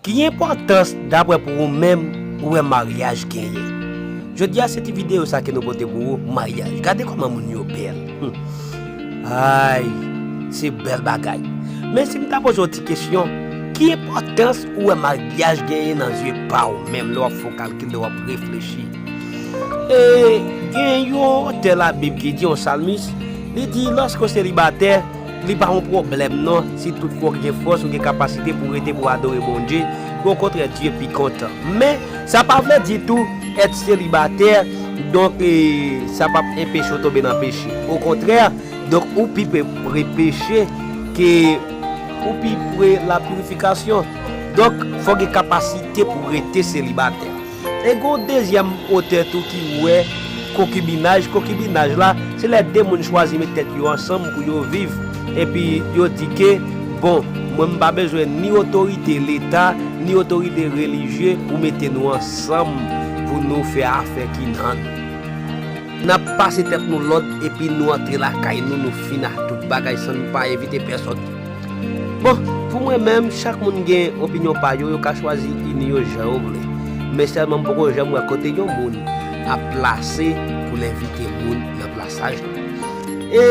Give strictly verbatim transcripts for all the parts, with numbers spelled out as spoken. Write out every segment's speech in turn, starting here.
Ki enpòtans, daprè pou ou menm, ou wè maryaj genyen? Jodi a, se ti videyo sa ke nou pote pou ou, maryaj. Gade kòman moun yo bèl. Hmm. Ay, se bèl bagay. Men si m ta poze w ti kesyon, ki enpòtans ou wè maryaj genyen nan zye pa w menm, lè w ap fè yon kalkil, lè w ap reflechi? E gen yon otè Labib ki di, yon salmis, li di, lòske w selibatè, li pa yon pwoblèm non, si toutfwa w gen fòs, ou gen kapasite pou w rete, pou w adore Bondye, okontrè, Dye pi kontan. Men, sa pa vle di tou, èt selibatè, donk, e, sa p ap enpeche w tonbe nan peche. Okontrè, donk, ou pi pre, pre peche ke ou pi pre la purification. Donk, fò w gen kapasite pou w rete selibatè. E gen yon dezyèm otè tou ki wè konkibinaj. Konkibinaj la, se lè de moun chwazi met tèt yo ansanm pou yo viv. Epi yo di ke, bon, mwen m pa bezwen ni otorite Leta, ni otorite relijye pou mete nou ansanm pou nou fè afè ki nan nou. N ap pase tèt nou lòd epi nou antre lakay nou, nou fin ak tout bagay san nou pa envite pèsòn. Bon, pou mwen menm, chak moun gen opinyon pa yo, yo ka chwazi ini yo jan yo vle. Men sèlman m poko janm wè kote yon moun ap plase pou l envite moun nan plasaj li. E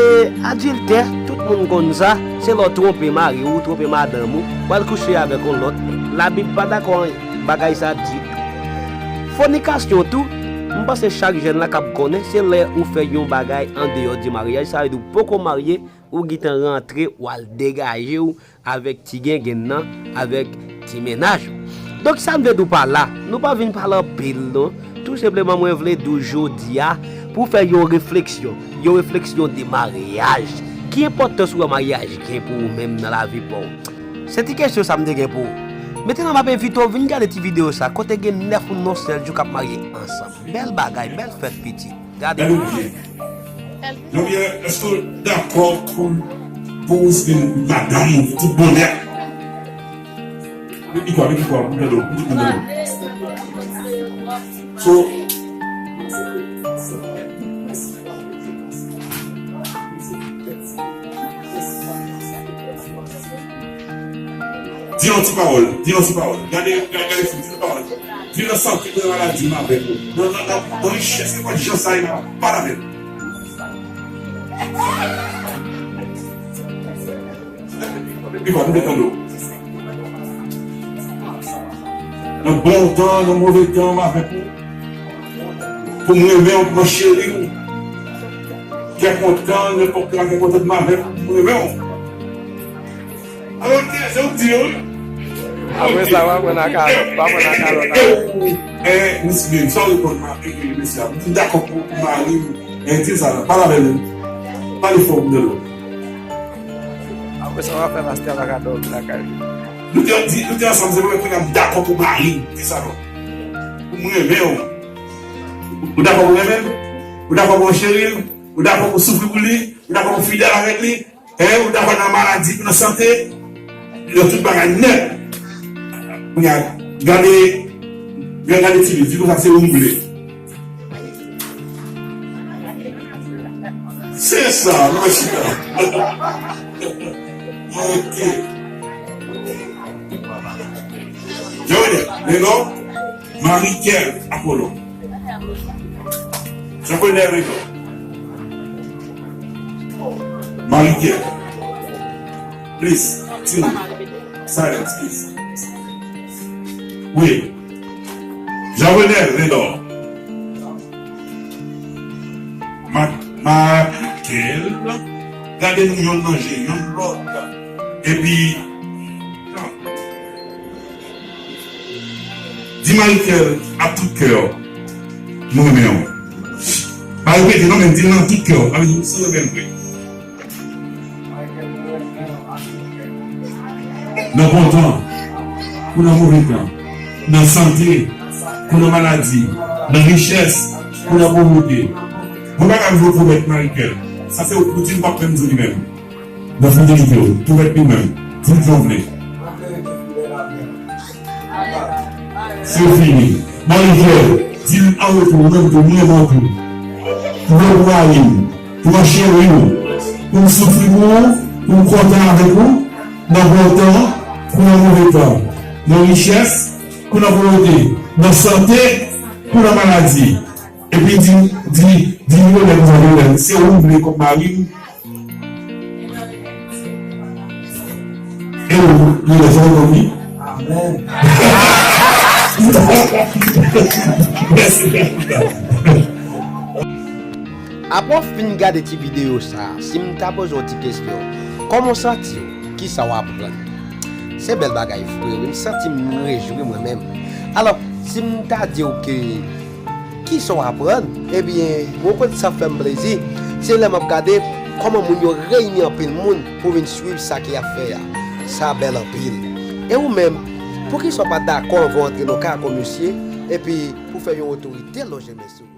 adiltè, tout moun konn sa, se lè w twonpe mari w, ou twonpe madanm ou, w al kouche avèk yon lòt nèg. Labib pa dakò bagay sa ditou. Fònikasyon tou, m panse chak jèn la k ap konnen, se lè ou fè yon bagay andeyò di maryaj, sa vle di w poko marye, ou gentan rantre, w al degaje w avèk ti gengenn nan, avèk ti mennaj ou. Donk, sa m vle di w pa la, nou pa vin pale anpil non. Tou senpleman, mwen vle di w jodi a, pou w fè yon refleksyon, yon refleksyon de maryaj. Ki enpòtans ou wè maryaj gen pou ou menm nan lavi pa w? Se ti kesyon sa m te gen pou ou. Mentnan, m ap envite w vin gade ti videyo sa, kote gen nèf moun nan yon sèl jou k ap marye ansanm. Bèl bagay, bèl fèt, pitit. Gade. Gade w byen. Jean-Pierre, èske w dakò pou, pou w riske madanm ou tout bonè? Met mikwo a, met mikwo a, pou m tande w, pou tout moun tande w. So, di yon ti pawòl, di yon ti pawòl. Gade, gade, gade fim, di yon pawòl. Di nan sante, nan maladi, m avèk ou. Nan, nan, nan, nan richès, nenpòt jan sa ye, m ap pale avè w. Li pa vle tande w. Nan bon tan, nan move tan, m avèk ou. Pou m renmen w, pou m cheri w. Kè kontan, nenpòt kè kontan, m avèk ou, pou m renmen w. Alò, ok, se ou k di yo, wi. Apre sa, w ap pran nan ka, w ap pran nan ka lòt la. E, Miss Lynn, sa w reponn ma-, e, e, mesye a? M dakò pou mari m, e, di sa la, pale avè l. Pale fò pou m tande w. Apre sa, w ap fè pastè a pa ka dòmi lakay li. Nou te di, nou te ansanm, se pou kounye a m dakò pou mari m, di sa non. Pou m renmen w. Ou dakò pou renmen l? Ou dakò pou cheri l? Ou dakò pou soufri pou li? Ou dakò pou fidèl avèk li? E, ou dakò nan maladi, nan sante, nan tout bagay nèt. Kounye a, gade, gade, gade ti li, di konsa se ou m vle. Se sa, non, chita. Ok. Yo, le non. Marie-Kèl Apollo. Jean-René Rigaud. Marie-Kèl. Please, tune. Silence, please. Wi. Jean-René Rigaud. Ma-, Marie-Kèl. Gade nou yonn nan je yonn lòt. Epi, Di Marie-Kèl ak tout kè w, mwen renmen w. Pa repete non, men di l nan tout kè w. Sa vle di, si w renmen m vre. Nan bon tan, kou nan move tan, nan sante, kou nan maladi, nan richès, kou nan povreté. Mwen pa ka vin pwomèt Marie-Kèl. Sa se ou pou di l, m p ap menm di w li menm. Nan fidelite w, tou mèt li menm, di l jan w vle. Se fini. Marie-Kèl, di l an retou, ou menm tou, mwen renmen w tou. Pou mwen, pou mari m, pou mwen cheri w, pou m soufri pou ou, pou m kontan avèk ou, nan bon tan, kou nan move tan. nan richès, kou nan kominote, nan sante, kou nan maladi. Epi di, di, di Lionel konsa, Lionel, se ou m vle kòm mari m. E ou, Lionel, se ou m vle. Amèn. Mèsi. Apre w fin gade ti videyo sa a, si m ta poze w ti kesyon, kòman w santi w? Kisa w aprann? Se bèl bagay vre wi, m santi m rejwi mwen menm. Alò, si m ta di w ke kisa w aprann, ebyen, ou konn sa fè m plezi, se lè m ap gade kòman moun yo reyini anpil moun pou vin swiv sa ke y ap fè a. Sa bèl anpil. E ou menm, poukisa w pa dakò anvan w antre nan kay ak yon mesye, epi pou fè yon otorite lonje men sou